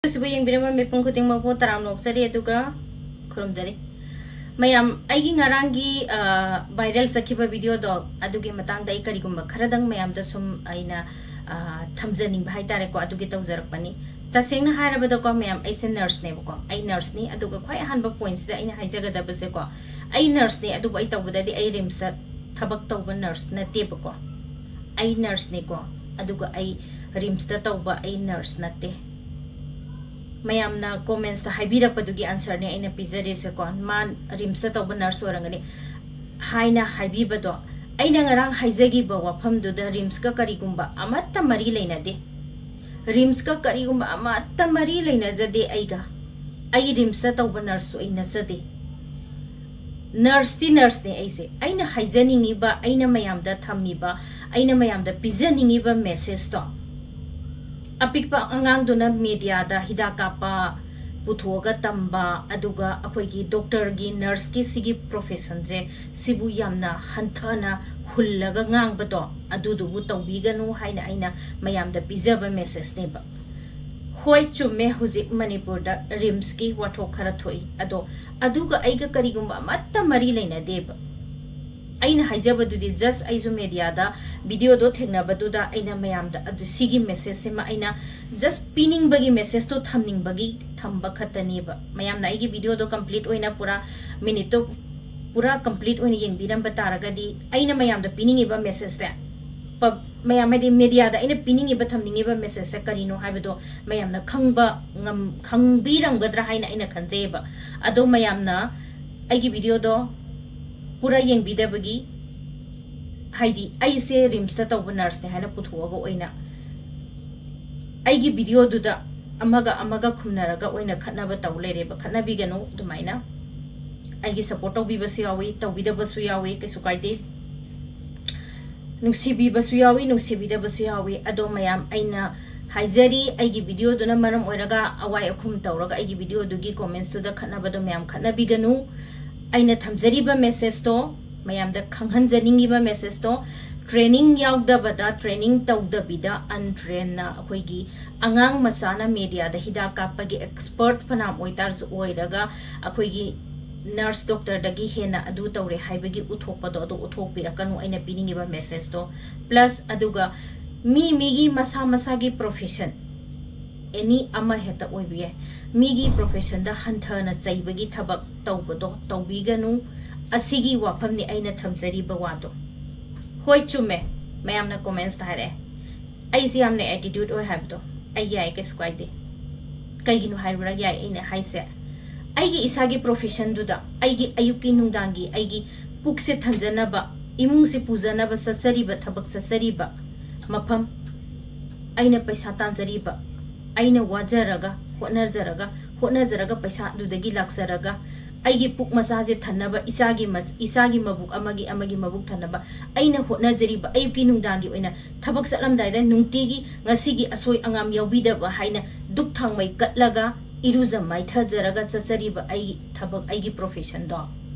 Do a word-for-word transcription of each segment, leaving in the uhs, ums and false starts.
ꯁꯤꯕꯨ ꯌꯦꯡꯕꯤꯔꯝꯕ ꯃꯤꯄꯨꯝ ꯈꯨꯗꯤꯡꯃꯛꯄꯨ ꯇꯔꯥꯝꯅ ꯑꯣꯛꯆꯔꯤ, ꯑꯗꯨꯒ ꯈꯨꯔꯨꯝꯖꯔꯤ꯫ ꯃꯌꯥꯝ, ꯑꯩꯒꯤ ꯉꯔꯥꯡꯒꯤ, ꯑ, viral ꯆꯠꯈꯤꯕ video ꯗꯣ, ꯑꯗꯨꯒꯤ ꯃꯇꯥꯡꯗ ꯑꯩ ꯀꯔꯤꯒꯨꯝꯕ ꯈꯔꯗꯪ ꯃꯌꯥꯝꯗ ꯁꯨꯝ ꯑꯩꯅ, ꯑ, ꯊꯝꯖꯅꯤꯡꯕ ꯍꯥꯏꯇꯥꯔꯦꯀꯣ, ꯑꯗꯨꯒꯤ ꯇꯧꯖꯔꯛꯄꯅꯤ꯫ ꯇꯁꯦꯡꯅ ꯍꯥꯏꯔꯕꯗꯀꯣ ꯃꯌꯥꯝ, ꯑꯩꯁꯦ nurse ꯅꯦꯕꯀꯣ, ꯑꯩ nurse ꯅꯤ꯫ ꯑꯗꯨꯒ ꯈ꯭ꯋꯥꯏ ꯑꯍꯥꯟꯕ point ꯁꯤꯗ ꯑꯩꯅ ꯍꯥꯏꯖꯒꯗꯕꯁꯦꯀꯣ, ꯑꯩ nurse ꯅꯦ, ꯑꯗꯨꯕꯨ ꯑꯩ ꯇꯧꯕꯗꯗꯤ ꯑꯩ RIMS ꯇ ꯊꯕꯛ ꯇꯧꯕ nurse ꯅꯠꯇꯦꯕꯀꯣ꯫ ꯑꯩ nurse ꯅꯤꯀꯣ, ꯑꯗꯨꯒ ꯑꯩ RIMS ꯇ ꯇꯧꯕ ꯑꯩ nurse ꯅꯠꯇꯦ꯫ ꯃꯌꯥꯝꯅ comments ꯇ ꯍꯥꯏꯕꯤꯔꯛꯄꯗꯨꯒꯤ answer ꯅꯦ ꯑꯩꯅ ꯄꯤꯖꯔꯤꯁꯦꯀꯣ꯫ ꯃꯥ RIMS ꯇ ꯇꯧꯕ nurse ꯑꯣꯏꯔꯝꯒꯅꯤ ꯍꯥꯏꯅ ꯍꯥꯏꯕꯤꯕꯗꯣ, ꯑꯩꯅ ꯉꯔꯥꯡ ꯍꯥꯏꯖꯈꯤꯕ ꯋꯥꯐꯝꯗꯨꯗ RIMS ꯀ ꯀꯔꯤꯒꯨꯝꯕ ꯑꯃꯠꯇ ꯃꯔꯤ ꯂꯩꯅꯗꯦ꯫ RIMS ꯀ ꯀꯔꯤꯒꯨꯝꯕ ꯑꯃꯠꯇ ꯃꯔꯤ ꯂꯩꯅꯖꯗꯦ ꯑꯩꯒ꯫ ꯑꯩ RIMS ꯇ ꯇꯧꯕ nurse ꯁꯨ ꯑꯩ ꯅꯠꯆꯗꯦ꯫ Nurse ꯇꯤ nurse ꯅꯦ ꯑꯩꯁꯦ꯫ ꯑꯩꯅ ꯍꯥꯏꯖꯅꯤꯡꯉꯤꯕ, ꯑꯩꯅ ꯃꯌꯥꯝꯗ ꯊꯝꯃꯤꯕ, ꯑꯩꯅ ꯃꯌꯥꯝꯗ ꯄꯤꯖꯅꯤꯡꯉꯤꯕ message ꯇꯣ, ꯑꯄꯤꯛꯄ ꯑꯉꯥꯡꯗꯨꯅ media ꯗ ꯍꯤꯗꯥꯛ ꯀꯥꯞꯄ ꯄꯨꯊꯣꯛꯑꯒ ꯇꯝꯕ, ꯑꯗꯨꯒ ꯑꯩꯈꯣꯏꯒꯤ doctor ꯒꯤ, nurse ꯀꯤ ꯁꯤꯒꯤ profession ꯁꯦ, ꯁꯤꯕꯨ ꯌꯥꯝꯅ ꯍꯟꯊꯅ ꯍꯨꯜꯂꯒ ꯉꯥꯡꯕꯗꯣ, ꯑꯗꯨꯗꯨꯕꯨ ꯇꯧꯕꯤꯒꯅꯨ ꯍꯥꯏꯅ ꯑꯩꯅ ꯃꯌꯥꯝꯗ ꯄꯤꯖꯕ message ꯅꯦꯕ꯫ ꯍꯣꯏ, ꯆꯨꯝꯃꯦ, ꯍꯧꯖꯤꯛ ꯃꯅꯤꯄꯨꯔꯗ RIMS ꯀꯤ ꯋꯥꯊꯣꯛ ꯈꯔ ꯊꯣꯛꯏ, ꯑꯗꯣ ꯑꯗꯨꯒ ꯑꯩꯒ ꯀꯔꯤꯒꯨꯝꯕ ꯑꯃꯠꯇ ꯃꯔꯤ ꯂꯩꯅꯗꯦꯕ꯫ ꯑꯩꯅ ꯍꯥꯏꯖꯕꯗꯨꯗꯤ just ꯑꯩꯁꯨ media ꯗ video ꯗꯣ ꯊꯦꯡꯅꯕꯗꯨꯗ ꯑꯩꯅ ꯃꯌꯥꯝꯗ ꯑꯗꯨ ꯁꯤꯒꯤ message ꯁꯤꯃ ꯑꯩꯅ just ꯄꯤꯅꯤꯡꯕꯒꯤ message ꯇꯣ ꯊꯝꯅꯤꯡꯕꯒꯤ ꯊꯝꯕ ꯈꯛꯇꯅꯦꯕ꯫ ꯃꯌꯥꯝꯅ ꯑꯩꯒꯤ video ꯗꯣ complete ꯑꯣꯏꯅ ꯄꯨꯔꯥ minute ꯇꯣ ꯄꯨꯔꯥ complete ꯑꯣꯏꯅ ꯌꯦꯡꯕꯤꯔꯝꯕ ꯇꯥꯔꯒꯗꯤ ꯑꯩꯅ ꯃꯌꯥꯝꯗ ꯄꯤꯅꯤꯡꯉꯤꯕ message ꯁꯦ ꯄ-, ꯃꯌꯥꯝ ꯍꯥꯏꯗꯤ media ꯗ ꯑꯩꯅ ꯄꯤꯅꯤꯡꯉꯤꯕ ꯊꯝꯅꯤꯡꯉꯤꯕ message ꯁꯦ ꯀꯔꯤꯅꯣ ꯍꯥꯏꯕꯗꯣ ꯃꯌꯥꯝꯅ ꯈꯪꯕ ꯉꯝ-, ꯈꯪꯕꯤꯔꯝꯒꯗ꯭ꯔꯥ ꯍꯥꯏꯅ ꯑꯩꯅ ꯈꯟꯖꯩꯌꯦꯕ꯫ ꯑꯗꯣ ꯃꯌꯥꯝꯅ ꯑꯩꯒꯤ video ꯗꯣ ꯄꯨꯔꯥ ꯌꯦꯡꯕꯤꯗꯕꯒꯤ, ꯍꯥꯏꯗꯤ ꯑꯩꯁꯦ RIMS ꯇ ꯇꯧꯕ nurse ꯅꯦ ꯍꯥꯏꯅ ꯄꯨꯊꯣꯛꯑꯒ ꯑꯣꯏꯅ ꯑꯩꯒꯤ video ꯗꯨꯗ ꯑꯃꯒ ꯑꯃꯒ ꯈꯨꯝꯅꯔꯒ ꯑꯣꯏꯅ ꯈꯠꯅꯕ ꯇꯧ ꯂꯩꯔꯦꯕ꯫ ꯈꯠꯅꯕꯤꯒꯅꯨ ꯑꯗꯨꯃꯥꯏꯅ꯫ ꯑꯩꯒꯤ support ꯇꯧꯕꯤꯕꯁꯨ ꯌꯥꯎꯏ, ꯇꯧꯕꯤꯗꯕꯁꯨ ꯌꯥꯎꯏ, ꯀꯩꯁꯨ ꯀꯥꯏꯗꯦ꯫ ꯅꯨꯡꯁꯤꯕꯤꯕꯁꯨ ꯌꯥꯎꯏ, ꯅꯨꯡꯁꯤꯕꯤꯗꯕꯁꯨ ꯌꯥꯎꯏ꯫ ꯑꯗꯣ ꯃꯌꯥꯝ, ꯑꯩꯅ ꯍꯥꯏꯖꯔꯤ, ꯑꯩꯒꯤ video ꯗꯨꯅ ꯃꯔꯝ ꯑꯣꯏꯔꯒ ꯑꯋꯥꯏ ꯑꯈꯨꯝ ꯇꯧꯔꯒ ꯑꯩꯒꯤ video ꯗꯨꯒꯤ comments ꯇꯨꯗ ꯈꯠꯅꯕꯗꯣ ꯃꯌꯥꯝ ꯈꯠꯅꯕꯤꯒꯅꯨ꯫ ꯑꯩꯅ ꯊꯝꯖꯔꯤꯕ message ꯇꯣ, ꯃꯌꯥꯝꯗ ꯈꯪꯍꯟꯖꯅꯤꯡꯉꯤꯕ message ꯇꯣ, ꯇ꯭ꯔꯦꯅꯤꯡ ꯌꯥꯎꯗꯕꯗ, ꯇ꯭ꯔꯦꯅꯤꯡ ꯇꯧꯗꯕꯤꯗ ꯑꯟꯇ꯭ꯔꯦꯟꯅ ꯑꯩꯈꯣꯏꯒꯤ ꯑꯉꯥꯡ ꯃꯆꯥꯅ ꯃꯦꯗꯤꯌꯥꯗ ꯍꯤꯗꯥꯛ ꯀꯥꯞꯄꯒꯤ ꯑꯦꯛꯁꯄꯔꯠ ꯐꯅꯌꯥꯝ ꯑꯣꯏꯇꯥꯔꯁꯨ ꯑꯣꯏꯔꯒ, ꯑꯩꯈꯣꯏꯒꯤ ꯅꯔꯁ ꯗꯣꯛꯇꯔꯗꯒꯤ ꯍꯦꯟꯅ ꯑꯗꯨ ꯇꯧꯔꯦ ꯍꯥꯏꯕꯒꯤ ꯎꯠꯊꯣꯛꯄꯗꯣ, ꯑꯗꯨ ꯎꯠꯊꯣꯛꯄꯤꯔꯛꯀꯅꯨ, ꯑꯩꯅ ꯄꯤꯅꯤꯡꯉꯤꯕ ꯃꯦꯁꯦꯖꯇꯣ꯫ ꯄ꯭ꯂꯁ ꯑꯗꯨꯒ ꯃꯤ ꯃꯤꯒꯤ ꯃꯁꯥ ꯃꯁꯥꯒꯤ ꯄ꯭ꯔꯣꯐꯦꯁꯟ, ꯑꯦꯅꯤ ꯑꯃ ꯍꯦꯛꯇ ꯑꯣꯏꯕ ꯌꯥꯏ, ꯃꯤꯒꯤ ꯄ꯭ꯔꯣꯐꯦꯁꯟꯗ ꯍꯟꯊꯅ ꯆꯩꯕꯒꯤ ꯊꯕꯛ ꯇꯧꯕꯗꯣ ꯇꯧꯕꯤꯒꯅꯨ꯫ ꯑꯁꯤꯒꯤ ꯋꯥꯐꯝꯅꯤ ꯑꯩꯅ ꯊꯝꯖꯔꯤꯕ ꯋꯥꯗꯣ꯫ ꯍꯣꯏ, ꯆꯨꯝꯃꯦ, ꯃꯌꯥꯝꯅ ꯀꯣꯃꯦꯟꯁꯇ ꯍꯥꯏꯔꯛꯑꯦ, ꯑꯩꯁꯦ ꯌꯥꯝꯅ ꯑꯦꯇꯤꯇ꯭ꯌꯨꯠ ꯑꯣꯏ ꯍꯥꯏꯕꯗꯣ꯫ ꯑꯩ ꯌꯥꯏ, ꯀꯩꯁꯨ ꯀꯥꯏꯗꯦ꯫ ꯀꯩꯒꯤꯅꯣ ꯍꯥꯏꯔꯨꯔ ꯌꯥꯏ ꯑꯩꯅ ꯍꯥꯏꯁꯦ? ꯑꯩꯒꯤ ꯏꯁꯥꯒꯤ ꯄ꯭ꯔꯣꯐꯦꯁꯟꯗꯨꯗ, ꯑꯩꯒꯤ ꯑꯌꯨꯛꯀꯤ ꯅꯨꯡꯗꯥꯡꯒꯤ ꯑꯩꯒꯤ ꯄꯨꯛꯁꯦ ꯊꯟꯖꯅꯕ, ꯏꯃꯨꯡꯁꯦ ꯄꯨꯖꯅꯕ ꯆꯠꯆꯔꯤꯕ, ꯊꯕꯛ ꯆꯠꯆꯔꯤꯕ ꯃꯐꯝ, ꯑꯩꯅ ꯄꯩꯁꯥ ꯇꯥꯟꯖꯔꯤꯕ, ꯑꯩꯅ ꯋꯥꯖꯔꯒ, ꯍꯣꯠꯅꯖꯔꯒ, ꯍꯣꯠꯅꯖꯔꯒ ꯄꯩꯁꯥ ꯑꯗꯨꯗꯒꯤ ꯂꯥꯛꯆꯔꯒ, ꯑꯩꯒꯤ ꯄꯨꯛ ꯃꯆꯥꯁꯦ ꯊꯟꯅꯕ, ꯏꯆꯥꯒꯤ ꯃ-, ꯏꯆꯥꯒꯤ ꯃꯕꯨꯛ ꯑꯃꯒꯤ, ꯑꯃꯒꯤ ꯃꯕꯨꯛ ꯊꯟꯅꯕ ꯑꯩꯅ ꯍꯣꯠꯅꯖꯔꯤꯕ, ꯑꯌꯨꯛꯀꯤ ꯅꯨꯡꯗꯥꯡꯒꯤ ꯑꯣꯏꯅ ꯊꯕꯛ ꯆꯠꯂꯝꯗꯥꯏꯗ ꯅꯨꯡꯇꯤꯒꯤ ꯉꯁꯤꯒꯤ ꯑꯁꯣꯏ ꯑꯉꯥꯝ ꯌꯥꯎꯕꯤꯗꯕ ꯍꯥꯏꯅ ꯗꯨꯛ ꯊꯥꯎꯃꯩ ꯀꯠꯂꯒ, ꯏꯔꯨꯖ ꯃꯥꯏꯊꯖꯔꯒ ꯆꯠꯆꯔꯤꯕ ꯑꯩꯒꯤ ꯊꯕꯛ, ꯑꯩꯒꯤ ꯄ꯭ꯔꯣꯐꯦꯁꯟꯗꯣ,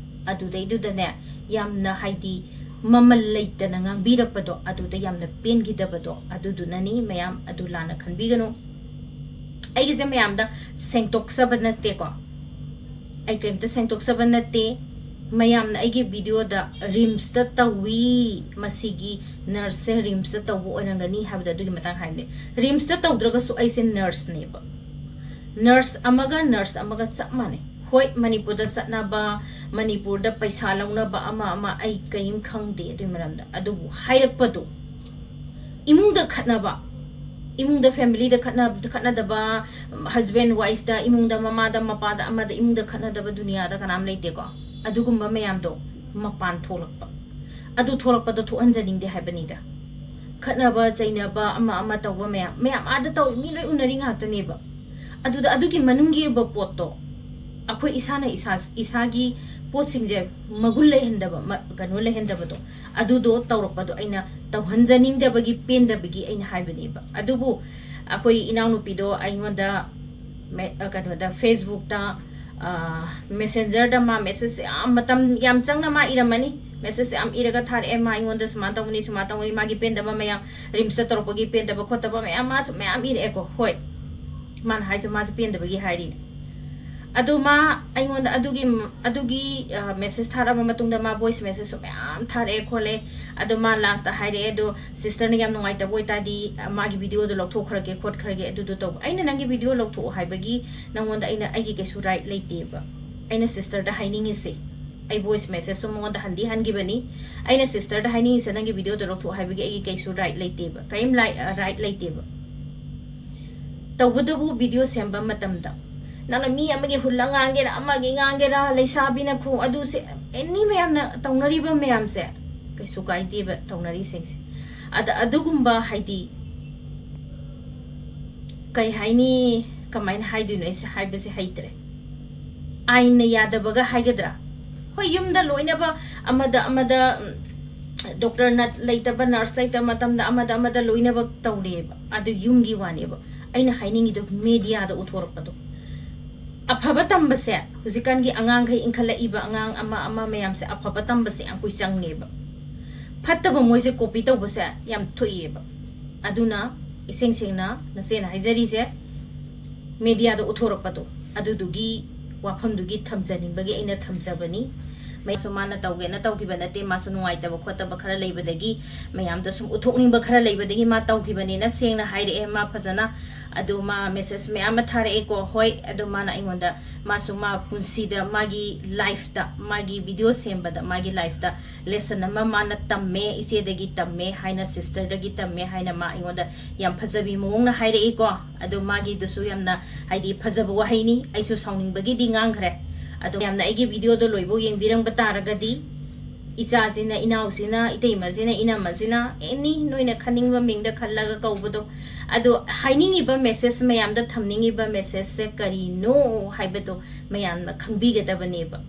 ꯑꯗꯨꯗꯩꯗꯨꯗꯅꯦ, ꯌꯥꯝꯅ, ꯍꯥꯏꯗꯤ, ꯃꯃꯜ ꯂꯩꯇꯅ ꯉꯥꯡꯕꯤꯔꯛꯄꯗꯣ, ꯑꯗꯨꯗ ꯌꯥꯝꯅ ꯄꯦꯟꯈꯤꯗꯕꯗꯣ, ꯑꯗꯨꯗꯨꯅꯅꯤ꯫ ꯃꯌꯥꯝ ꯑꯗꯨ ꯂꯥꯟꯅ ꯈꯟꯕꯤꯒꯅꯨ꯫ ꯑꯩꯒꯤꯁꯦ ꯃꯌꯥꯝꯗ ꯁꯦꯡꯗꯣꯛꯆꯕ ꯅꯠꯇꯦꯀꯣ, ꯑꯩ ꯀꯩꯝꯇ ꯁꯦꯡꯗꯣꯛꯆꯕ ꯅꯠꯇꯦ꯫ ꯃꯌꯥꯝꯅ ꯑꯩꯒꯤ ꯚꯤꯗꯤꯑꯣꯗ ꯔꯤꯝꯁꯇ ꯇꯧꯏ, ꯃꯁꯤꯒꯤ ꯅꯔꯁꯁꯦ ꯔꯤꯝꯁꯇ ꯇꯧꯕ ꯑꯣꯏꯔꯝꯒꯅꯤ ꯍꯥꯏꯕꯗꯣ, ꯑꯗꯨꯒꯤ ꯃꯇꯥꯡ ꯍꯥꯏꯕꯅꯦ꯫ ꯔꯤꯝꯁꯇ ꯇꯧꯗ꯭ꯔꯒꯁꯨ ꯑꯩꯁꯦ ꯅꯔꯁꯅꯦꯕ꯫ ꯅꯔꯁ ꯑꯃꯒ ꯅꯔꯁ ꯑꯃꯒ ꯆꯞ ꯃꯥꯟꯅꯩ꯫ ꯍꯣꯏ, ꯃꯅꯤꯄꯨꯔꯗ ꯆꯠꯅꯕ, ꯃꯅꯤꯄꯨꯔꯗ ꯄꯩꯁꯥ ꯂꯧꯅꯕ ꯑꯃ ꯑꯃ ꯑꯩ ꯀꯔꯤꯝ ꯈꯪꯗꯦ ꯑꯗꯨꯒꯤ ꯃꯔꯝꯗ꯫ ꯑꯗꯨꯕꯨ ꯍꯥꯏꯔꯛꯄꯗꯣ, ꯏꯃꯨꯡꯗ ꯈꯠꯅꯕ, ꯏꯃꯨꯡꯗ ꯐꯦꯃꯤꯂꯤꯗ ꯈꯠꯅ-, ꯈꯠꯅꯗꯕ, ꯍꯁꯕꯦꯟ ꯋꯥꯏꯐꯇ, ꯏꯃꯨꯡꯗ ꯃꯃꯥꯗ ꯃꯄꯥꯗ ꯑꯃꯗ ꯏꯃꯨꯡꯗ ꯈꯠꯅꯗꯕ ꯗꯨꯅꯤꯌꯥꯗ ꯀꯅꯥꯝ ꯂꯩꯇꯦꯀꯣ꯫ ꯑꯗꯨꯒꯨꯝꯕ ꯃꯌꯥꯝꯗꯣ ꯃꯄꯥꯟ ꯊꯣꯛꯂꯛꯄ, ꯑꯗꯨ ꯊꯣꯛꯂꯛꯄꯗꯣ ꯊꯣꯛꯍꯟꯖꯅꯤꯡꯗꯦ ꯍꯥꯏꯕꯅꯤꯗ꯫ ꯈꯠꯅꯕ ꯆꯩꯅꯕ ꯑꯃ ꯑꯃ ꯇꯧꯕ ꯃꯌꯥꯝ, ꯃꯌꯥꯝ ꯑꯥꯗ ꯇꯧꯔꯤ, ꯃꯤ ꯂꯣꯏ ꯎꯅꯔꯤ ꯉꯥꯛꯇꯅꯦꯕ꯫ ꯑꯗꯨꯗ ꯑꯗꯨꯒꯤ ꯃꯅꯨꯡꯒꯤ ꯑꯣꯏꯕ ꯄꯣꯠꯇꯣ ꯑꯩꯈꯣꯏ ꯏꯁꯥꯅ ꯏꯁꯥ, ꯏꯁꯥꯒꯤ ꯄꯣꯠꯁꯤꯡꯁꯦ ꯃꯒꯨꯟ ꯂꯩꯍꯟꯗꯕ, ꯃ-, ꯀꯩꯅꯣ ꯂꯩꯍꯟꯗꯕꯗꯣ, ꯑꯗꯨꯗꯣ ꯇꯧꯔꯛꯄꯗꯣ ꯑꯩꯅ ꯇꯧꯍꯟꯖꯅꯤꯡꯗꯕꯒꯤ, ꯄꯦꯟꯗꯕꯒꯤ ꯑꯩꯅ ꯍꯥꯏꯕꯅꯦꯕ꯫ ꯑꯗꯨꯕꯨ ꯑꯩꯈꯣꯏ ꯏꯅꯥꯎꯅꯨꯄꯤꯗꯣ ꯑꯩꯉꯣꯟꯗ ꯃꯦ-, ꯑ, ꯀꯩꯅꯣꯗ, ꯐꯦꯁꯕꯨꯛꯇ, ꯑ, ꯃꯦꯁꯦꯟꯖꯔꯗ ꯃꯥ ꯃꯦꯁꯦꯖ ꯌꯥꯝ, ꯃꯇꯝ ꯌꯥꯝ ꯆꯪꯅ ꯃꯥ ꯏꯔꯝꯃꯅꯤ꯫ ꯃꯦꯁꯦꯖ ꯌꯥꯝ ꯏꯔꯒ ꯊꯥꯔꯛꯑꯦ꯫ ꯃꯥ ꯑꯩꯉꯣꯟꯗ ꯁꯨꯃꯥꯏꯅ ꯇꯧꯕꯅꯤ, ꯁꯨꯃꯥꯏꯅ ꯇꯧꯕꯅꯤ, ꯃꯥꯒꯤ ꯄꯦꯟꯗꯕ ꯃꯌꯥꯝ, ꯔꯤꯝꯁꯇ ꯇꯧꯔꯛꯄꯒꯤ ꯄꯦꯟꯗꯕ ꯈꯣꯠꯇꯕ ꯃꯌꯥꯝ ꯃꯥꯁꯨ ꯃꯌꯥꯝ ꯏꯔꯛꯑꯦꯀꯣ꯫ ꯍꯣꯏ, ꯃꯥꯅ ꯍꯥꯏꯁꯦ ꯃꯥꯁꯨ ꯄꯦꯟꯗꯕꯒꯤ ꯍꯥꯏꯔꯤꯅꯦ꯫ ꯑꯗꯣ ꯃꯥ ꯑꯩꯉꯣꯟꯗ ꯑꯗꯨꯒꯤ, ꯑꯗꯨꯒꯤ ꯃꯦꯁꯦꯖ ꯊꯥꯔꯛꯑꯕ ꯃꯇꯨꯡꯗ ꯃꯥ ꯚꯣꯏꯁ ꯃꯦꯁꯦꯖꯁꯨ ꯃꯌꯥꯝ ꯊꯥꯔꯛꯑꯦ ꯈꯣꯠꯂꯦ꯫ ꯑꯗꯣ ꯃꯥ ꯂꯥꯁꯇ ꯍꯥꯏꯔꯛꯑꯦ, "ꯑꯗꯣ ꯁꯤꯁꯇꯔꯅ ꯌꯥꯝ ꯅꯨꯡꯉꯥꯏꯇꯕ ꯑꯣꯏꯇꯥꯔꯗꯤ ꯃꯥꯒꯤ ꯚꯤꯗꯤꯑꯣꯗꯣ ꯂꯧꯊꯣꯛꯈ꯭ꯔꯒꯦ ꯈꯣꯠꯈ꯭ꯔꯒꯦ ꯑꯗꯨꯗꯣ ꯇꯧꯕ꯫" ꯑꯩꯅ ꯅꯪꯒꯤ ꯚꯤꯗꯤꯑꯣ ꯂꯧꯊꯣꯛꯑꯣ ꯍꯥꯏꯕꯒꯤ ꯅꯪꯉꯣꯟꯗ ꯑꯩꯅ, ꯑꯩꯒꯤ ꯀꯩꯁꯨ ꯔꯥꯏꯠ ꯂꯩꯇꯦꯕ꯫ ꯑꯩꯅ ꯁꯤꯁꯇꯔꯗ ꯍꯥꯏꯅꯤꯡꯉꯤꯁꯦ, ꯑꯩ ꯚꯣꯏꯁ ꯃꯦꯁꯦꯖꯁꯨ ꯃꯉꯣꯟꯗ ꯍꯟꯗꯤ ꯍꯟꯈꯤꯕꯅꯤ꯫ ꯑꯩꯅ ꯁꯤꯁꯇꯔꯗ ꯍꯥꯏꯅꯤꯡꯉꯤꯁꯦ, ꯅꯪꯒꯤ ꯚꯤꯗꯤꯑꯣꯗꯣ ꯂꯧꯊꯣꯛꯑꯣ ꯍꯥꯏꯕꯒꯤ ꯑꯩꯒꯤ ꯀꯩꯁꯨ ꯔꯥꯏꯠ ꯂꯩꯇꯦꯕ, ꯀꯔꯤꯝ ꯂꯥꯏ-, ꯔꯥꯏꯠ ꯂꯩꯇꯦꯕ꯫ ꯇꯧꯕꯇꯕꯨ ꯚꯤꯗꯤꯑꯣ ꯁꯦꯝꯕ ꯃꯇꯝꯗ ꯅꯪꯅ ꯃꯤ ꯑꯃꯒꯤ ꯍꯨꯜꯂ ꯉꯥꯡꯒꯦꯔꯥ, ꯑꯃꯒꯤ ꯉꯥꯡꯒꯦꯔꯥ, ꯂꯩꯁꯥꯕꯤꯅ ꯈꯣꯡ ꯑꯗꯨꯁꯦ, ꯑꯦꯅꯤ ꯃꯌꯥꯝꯅ ꯇꯧꯅꯔꯤꯕ ꯃꯌꯥꯝꯁꯦ ꯀꯩꯁꯨ ꯀꯥꯏꯗꯦꯕ ꯇꯧꯅꯔꯤꯁꯤꯡꯁꯦ꯫ ꯑꯗ ꯑꯗꯨꯒꯨꯝꯕ ꯍꯥꯏꯗꯤ ꯀꯩ ꯍꯥꯏꯅꯤ, ꯀꯃꯥꯏꯅ ꯍꯥꯏꯗꯣꯏꯅꯣ, ꯑꯩꯁꯦ ꯍꯥꯏꯕꯁꯦ ꯍꯩꯇ꯭ꯔꯦ꯫ ꯑꯥꯏꯟꯅ ꯌꯥꯗꯕꯒ ꯍꯥꯏꯒꯗ꯭ꯔꯥ? ꯍꯣꯏ, ꯌꯨꯝꯗ ꯂꯣꯏꯅꯕ ꯑꯃꯗ ꯑꯃꯗ, ꯎꯝ, ꯗꯣꯛꯇꯔ ꯅꯠ-, ꯂꯩꯇꯕ, ꯅꯔꯁ ꯂꯩꯇꯕ ꯃꯇꯝꯗ ꯑꯃꯗ ꯑꯃꯗ ꯂꯣꯏꯅꯕ ꯇꯧꯔꯦꯕ꯫ ꯑꯗꯨ ꯌꯨꯝꯒꯤ ꯋꯥꯅꯦꯕ꯫ ꯑꯩꯅ ꯍꯥꯏꯅꯤꯡꯉꯤꯗꯣ ꯃꯦꯗꯤꯌꯥꯗ ꯎꯠꯊꯣꯔꯛꯄꯗꯣ꯫ ꯑꯐꯕ ꯇꯝꯕꯁꯦ, ꯍꯧꯖꯤꯛꯀꯥꯟꯒꯤ ꯑꯉꯥꯡꯈꯩ, ꯏꯟꯈꯠꯂꯛꯏꯕ ꯑꯉꯥꯡ ꯑꯃ ꯑꯃ ꯃꯌꯥꯝꯁꯦ ꯑꯐꯕ ꯇꯝꯕꯁꯦ ꯌꯥꯝ ꯀꯨꯏ ꯆꯪꯉꯦꯕ꯫ ꯐꯠꯇꯕ ꯃꯣꯏꯁꯦ ꯀꯣꯄꯤ ꯇꯧꯕꯁꯦ ꯌꯥꯝ ꯊꯣꯛꯑꯦꯕ꯫ ꯑꯗꯨꯅ ꯏꯁꯦꯡ ꯁꯦꯡꯅ ꯅꯆꯦꯅ ꯍꯥꯏꯖꯔꯤꯁꯦ, ꯃꯦꯗꯤꯌꯥꯗ ꯎꯠꯊꯣꯔꯛꯄꯗꯣ, ꯑꯗꯨꯗꯨꯒꯤ ꯋꯥꯐꯝꯗꯨꯒꯤ ꯊꯝꯖꯅꯤꯡꯕꯒꯤ ꯑꯩꯅ ꯊꯝꯖꯕꯅꯤ꯫ ꯃꯥꯁꯨ ꯃꯥꯅ ꯇꯧꯒꯦꯅ ꯇꯧꯈꯤꯕ ꯅꯠꯇꯦ, ꯃꯥꯁꯨ ꯅꯨꯡꯉꯥꯏꯇꯕ ꯈꯣꯠꯇꯕ ꯈꯔ ꯂꯩꯕꯗꯒꯤ, ꯃꯌꯥꯝꯗ ꯁꯨꯝ ꯎꯠꯊꯣꯛꯅꯤꯡꯕ ꯈꯔ ꯂꯩꯕꯗꯒꯤ ꯃꯥ ꯇꯧꯈꯤꯕꯅꯦꯅ ꯁꯦꯡꯅ ꯍꯥꯏꯔꯛꯑꯦ ꯃꯥ ꯐꯖꯅ꯫ ꯑꯗꯨ ꯃꯥ ꯃꯦꯁꯦꯖ ꯃꯌꯥꯝ ꯑꯃ ꯊꯥꯔꯛꯑꯦꯀꯣ꯫ ꯍꯣꯏ, ꯑꯗꯨ ꯃꯥꯅ ꯑꯩꯉꯣꯟꯗ, ꯃꯥꯁꯨ ꯃꯥ ꯄꯨꯟꯁꯤꯗ ꯃꯥꯒꯤ ꯂꯥꯏꯐꯇ, ꯃꯥꯒꯤ ꯚꯤꯗꯤꯑꯣ ꯁꯦꯝꯕꯗ ꯃꯥꯒꯤ ꯂꯥꯏꯐꯇ ꯂꯦꯁꯟ ꯑꯃ ꯃꯥꯅ ꯇꯝꯃꯦ, ꯏꯆꯦꯗꯒꯤ ꯇꯝꯃꯦ ꯍꯥꯏꯅ, ꯁꯤꯁꯇꯔꯗꯒꯤ ꯇꯝꯃꯦ ꯍꯥꯏꯅ ꯃꯥ ꯑꯩꯉꯣꯟꯗ ꯌꯥꯝ ꯐꯖꯕꯤ ꯃꯑꯣꯡꯅ ꯍꯥꯏꯔꯛꯏꯀꯣ꯫ ꯑꯗꯣ ꯃꯥꯒꯤꯗꯨꯁꯨ ꯌꯥꯝꯅ, ꯍꯥꯏꯗꯤ, ꯐꯖꯕ ꯋꯥꯍꯩꯅꯤ꯫ ꯑꯩꯁꯨ ꯁꯥꯎꯅꯤꯡꯕꯒꯤꯗꯤ ꯉꯥꯡꯈ꯭ꯔꯦ꯫ ꯑꯗꯣ ꯃꯌꯥꯝꯅ ꯑꯩꯒꯤ ꯚꯤꯗꯤꯑꯣꯗꯣ ꯂꯣꯏꯕꯧ ꯌꯦꯡꯕꯤꯔꯝꯕ ꯇꯥꯔꯒꯗꯤ, ꯏꯆꯥꯁꯤꯅ, ꯏꯅꯥꯎꯁꯤꯅ, ꯏꯇꯩꯃꯁꯤꯅ, ꯏꯅꯝꯃꯁꯤꯅ, ꯑꯦꯅꯤ ꯅꯣꯏꯅ ꯈꯟꯅꯤꯡꯕ ꯃꯤꯡꯗ ꯈꯜꯂꯒ ꯀꯧꯕꯗꯣ, ꯑꯗꯣ ꯍꯥꯏꯅꯤꯡꯉꯤꯕ ꯃꯦꯁꯦꯖ ꯃꯌꯥꯝꯗ ꯊꯝꯅꯤꯡꯉꯤꯕ ꯃꯦꯁꯦꯖꯁꯦ ꯀꯔꯤꯅꯣ ꯍꯥꯏꯕꯗꯣ ꯃꯌꯥꯝꯅ ꯈꯪꯕꯤꯒꯗꯕꯅꯦꯕ꯫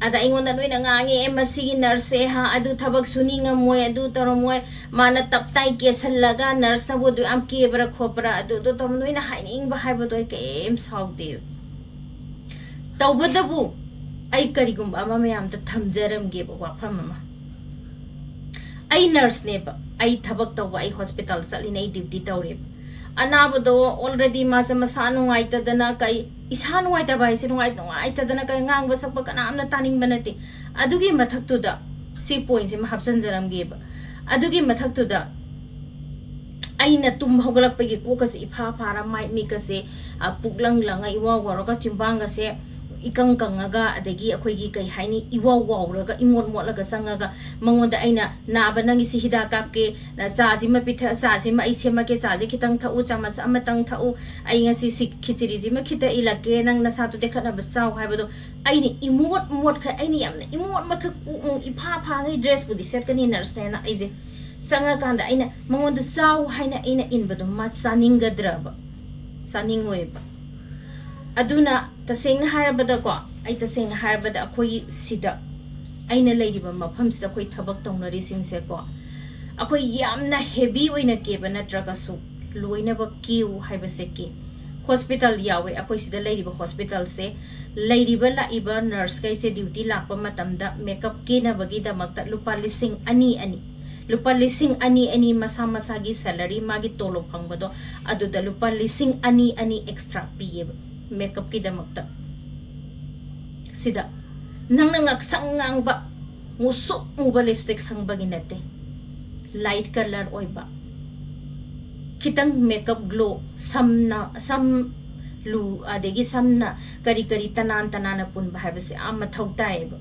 ꯑꯗ ꯑꯩꯉꯣꯟꯗ ꯅꯣꯏꯅ ꯉꯥꯡꯉꯦ, "ꯑꯦ, ꯃꯁꯤꯒꯤ ꯅꯔꯁꯁꯦ, ꯍꯥ, ꯑꯗꯨ ꯊꯕꯛ ꯁꯨꯅꯤꯡꯉꯝꯃꯣꯏ, ꯑꯗꯨ ꯇꯧꯔꯝꯃꯣꯏ, ꯃꯥꯅ ꯇꯞꯇꯥꯏ ꯀꯦꯁꯜꯂꯒ ꯅꯔꯁꯅꯕꯨ ꯑꯗꯨ ꯌꯥꯝ ꯀꯦꯕ꯭ꯔꯥ ꯈꯣꯠꯄ꯭ꯔꯥ, ꯑꯗꯨ, ꯑꯗꯨ ꯇꯧꯔꯝ-," ꯅꯣꯏꯅ ꯍꯥꯏꯅꯤꯡꯕ ꯍꯥꯏꯕꯗꯣ ꯑꯩ ꯀꯩꯝ ꯁꯥꯎꯗꯦ꯫ ꯇꯧꯕꯇꯕꯨ ꯑꯩ ꯀꯔꯤꯒꯨꯝꯕ ꯑꯃ ꯃꯌꯥꯝꯗ ꯊꯝꯖꯔꯝꯒꯦꯕ, ꯋꯥꯐꯝ ꯑꯃ꯫ ꯑꯩ ꯅꯔꯁꯅꯦꯕ, ꯑꯩ ꯊꯕꯛ ꯇꯧꯕ, ꯑꯩ ꯍꯣꯁꯄꯤꯇꯥꯜ ꯆꯠꯂꯤꯅꯦ, ꯑꯩ ꯗ꯭ꯌꯨꯇꯤ ꯇꯧꯔꯦꯕ꯫ ꯑꯅꯥꯕꯗꯣ already ꯃꯥꯁꯦ ꯃꯁꯥ ꯅꯨꯡꯉꯥꯏꯇꯗꯅ, ꯀꯩ, ꯏꯁꯥ ꯅꯨꯡꯉꯥꯏꯇꯕ ꯍꯥꯏꯁꯦ ꯅꯨꯡꯉꯥꯏ-, ꯅꯨꯡꯉꯥꯏꯇꯗꯅ ꯀꯩ, ꯉꯥꯡꯕ ꯁꯛꯄ ꯀꯅꯥꯝꯅ ꯇꯥꯅꯤꯡꯕ ꯅꯠꯇꯦ꯫ ꯑꯗꯨꯒꯤ ꯃꯊꯛꯇꯨꯗ ꯁꯤ ꯄꯣꯏꯟꯁꯤꯃ ꯍꯥꯞꯆꯤꯟꯖꯔꯝꯒꯦꯕ꯫ ꯑꯗꯨꯒꯤ ꯃꯊꯛꯇꯨꯗ ꯑꯩꯅ ꯇꯨꯝ ꯍꯧꯒꯠꯂꯛꯄꯒꯤ ꯀꯣꯛꯀꯁꯦ ꯏꯐꯥ ꯐꯥꯔ, ꯃꯥꯏ ꯃꯤꯠꯀꯁꯦ, ꯑ, ꯄꯨꯛꯂꯪ ꯂꯪꯉ, ꯏꯋꯥꯎ ꯋꯥꯎꯔꯒ, ꯆꯤꯝꯕꯥꯡꯒꯁꯦ ꯏꯀꯪ ꯀꯪꯉꯒ, ꯑꯗꯒꯤ ꯑꯩꯈꯣꯏꯒꯤ ꯀꯩ ꯍꯥꯏꯅꯤ, ꯏꯋꯥꯎ ꯋꯥꯎꯔꯒ, ꯏꯃꯣꯠ ꯃꯣꯠꯂꯒ ꯆꯪꯉꯒ, ꯃꯉꯣꯟꯗ ꯑꯩꯅ, "ꯅꯥꯕ, ꯅꯪꯒꯤꯁꯤ ꯍꯤꯗꯥꯛ ꯀꯥꯞꯀꯦ, ꯅ ꯆꯥꯁꯤꯃ ꯄꯤꯊꯛ-, ꯆꯥꯁꯤꯃ ꯑꯩ ꯁꯦꯝꯃꯛꯀꯦ, ꯆꯥꯁꯦ ꯈꯤꯇꯪ ꯊꯛꯎ, ꯆꯥꯃꯁ ꯑꯃꯇꯪ ꯊꯛꯎ, ꯑꯩ ꯉꯁꯤ ꯁꯤ ꯈꯤꯆꯤꯔꯤꯁꯤꯃ ꯈꯤꯇ ꯏꯜꯂꯛꯀꯦ, ꯅꯪ ꯅꯁꯥꯗꯣ ꯇꯦꯛꯈꯠꯅꯕ ꯆꯥꯎ" ꯍꯥꯏꯕꯗꯣ, ꯑꯩꯅ ꯏꯃꯣꯠ ꯃꯣꯠꯈꯩ, ꯑꯩꯅ ꯌꯥꯝꯅ ꯏꯃꯣꯠ ꯃꯈꯩ ꯀꯣꯛ ꯅꯨꯡ ꯏꯐꯥ ꯐꯥꯉꯩ, ꯗ꯭ꯔꯦꯁꯄꯨꯗꯤ ꯁꯦꯠꯀꯅꯤ ꯅꯔꯁꯅꯦꯅ ꯑꯩꯁꯦ꯫ ꯆꯪꯉꯀꯥꯟꯗ ꯑꯩꯅ ꯃꯉꯣꯟꯗ ꯆꯥꯎ ꯍꯥꯏꯅ ꯑꯩꯅ ꯏꯟꯕꯗꯣ ꯃꯥ ꯆꯥꯅꯤꯡꯒꯗ꯭ꯔꯕ? ꯆꯥꯅꯤꯡꯉꯣꯏꯕ꯫ ꯑꯗꯨꯅ ꯇꯁꯦꯡꯅ ꯍꯥꯏꯔꯕꯗꯀꯣ, ꯑꯩ ꯇꯁꯦꯡꯅ ꯍꯥꯏꯔꯕꯗ ꯑꯩꯈꯣꯏ ꯁꯤꯗ, ꯑꯩꯅ ꯂꯩꯔꯤꯕ ꯃꯐꯝꯁꯤꯗ ꯑꯩꯈꯣꯏ ꯊꯕꯛ ꯇꯧꯅꯔꯤꯁꯤꯡꯁꯦꯀꯣ, ꯑꯩꯈꯣꯏ ꯌꯥꯝꯅ heavy ꯑꯣꯏꯅ ꯀꯦꯕ ꯅꯠꯇ꯭ꯔꯒꯁꯨ ꯂꯣꯏꯅꯃꯛ ꯀꯦꯌꯨ ꯍꯥꯏꯕꯁꯦ ꯀꯦ꯫ ꯍꯣꯁꯄꯤꯇꯥꯜ ꯌꯥꯎꯋꯦ ꯑꯩꯈꯣꯏ ꯁꯤꯗ ꯂꯩꯔꯤꯕ ꯍꯣꯁꯄꯤꯇꯥꯜꯁꯦ꯫ ꯂꯩꯔꯤꯕ ꯂꯥꯛꯏꯕ ꯅꯔꯁꯈꯩꯁꯦ ꯗ꯭ꯌꯨꯇꯤ ꯂꯥꯛꯄ ꯃꯇꯝꯗ ꯃꯦꯀꯞ ꯀꯦꯅꯕꯒꯤꯗꯃꯛꯇ ꯂꯨꯄꯥ ꯂꯤꯁꯤꯡ ꯑꯅꯤ ꯑꯅꯤ, ꯂꯨꯄꯥ ꯂꯤꯁꯤꯡ ꯑꯅꯤ ꯑꯅꯤ ꯃꯁꯥ ꯃꯁꯥꯒꯤ salary, ꯃꯥꯒꯤ ꯇꯣꯂꯣꯞ ꯐꯪꯕꯗꯣ, ꯑꯗꯨꯗ ꯂꯨꯄꯥ ꯂꯤꯁꯤꯡ ꯑꯅꯤ ꯑꯅꯤ extra ꯄꯤꯌꯦꯕ ꯃꯦꯀꯞꯀꯤꯗꯃꯛꯇ꯫ ꯁꯤꯗ ꯅꯪꯅ ꯉꯥꯛꯁꯪ ꯉꯥꯡꯕ, ꯃꯨꯁꯨꯛ ꯃꯨꯕ lipstick ꯁꯪꯕꯒꯤ ꯅꯠꯇꯦ, light colour ꯑꯣꯏꯕ, ꯈꯤꯇꯪ makeup glow, ꯁꯝꯅ, ꯁꯝ ꯂꯨ, ꯑꯗꯒꯤ ꯁꯝꯅ ꯀꯔꯤ ꯀꯔꯤ ꯇꯅꯥꯟ ꯇꯅꯥꯟꯅ ꯄꯨꯟꯕ ꯍꯥꯏꯕꯁꯦ ꯌꯥꯝ ꯃꯊꯧ ꯇꯥꯏꯌꯦꯕ꯫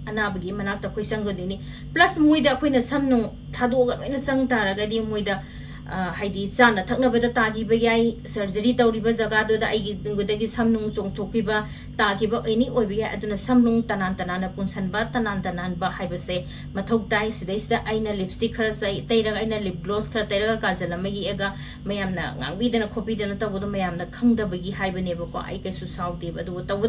ꯑꯅꯥꯕꯒꯤ ꯃꯅꯥꯛꯇ ꯑꯩꯈꯣꯏ ꯆꯪꯒꯗꯣꯏꯅꯤ꯫ Plus ꯃꯣꯏꯗ ꯑꯩꯈꯣꯏꯅ ꯁꯝ ꯅꯨꯡ ꯊꯥꯗꯣꯛꯑꯒ ꯂꯣꯏꯅ ꯆꯪ ꯇꯥꯔꯒꯗꯤ ꯃꯣꯏꯗ, ꯑ, ꯍꯥꯏꯗꯤ ꯆꯥꯅ ꯊꯛꯅꯕꯗ ꯇꯥꯈꯤꯕ ꯌꯥꯏ, surgery ꯇꯧꯔꯤꯕ ꯖꯒꯥꯗꯨꯗ ꯑꯩꯒꯤꯗꯒꯤ ꯁꯝ ꯅꯨꯡ ꯆꯣꯡꯊꯣꯛꯈꯤꯕ, ꯇꯥꯈꯤꯕ any ꯑꯣꯏꯕ ꯌꯥꯏ꯫ ꯑꯗꯨꯅ ꯁꯝ ꯅꯨꯡ ꯇꯅꯥꯟ ꯇꯅꯥꯟꯅ ꯄꯨꯟꯁꯟꯕ, ꯇꯅꯥꯟ ꯇꯅꯥꯟꯕ ꯍꯥꯏꯕꯁꯦ ꯃꯊꯧ ꯇꯥꯏ꯫ ꯁꯤꯗꯩꯁꯤꯗ ꯑꯩꯅ lipstick ꯈꯔ ꯆꯩ-, ꯇꯩꯔꯒ, ꯑꯩꯅ lip gloss ꯈꯔ ꯇꯩꯔꯒ, ꯀꯥꯖꯜ ꯑꯃ ꯌꯦꯛꯑꯒ, ꯃꯌꯥꯝꯅ ꯉꯥꯡꯕꯤꯗꯅ ꯈꯣꯠꯄꯤꯗꯅ ꯇꯧꯕꯗꯣ ꯃꯌꯥꯝꯅ ꯈꯪꯗꯕꯒꯤ ꯍꯥꯏꯕꯅꯦꯕꯀꯣ꯫ ꯑꯩ ꯀꯩꯁꯨ ꯁꯥꯎꯗꯦꯕ꯫ ꯑꯗꯨꯕꯨ ꯇꯧꯕ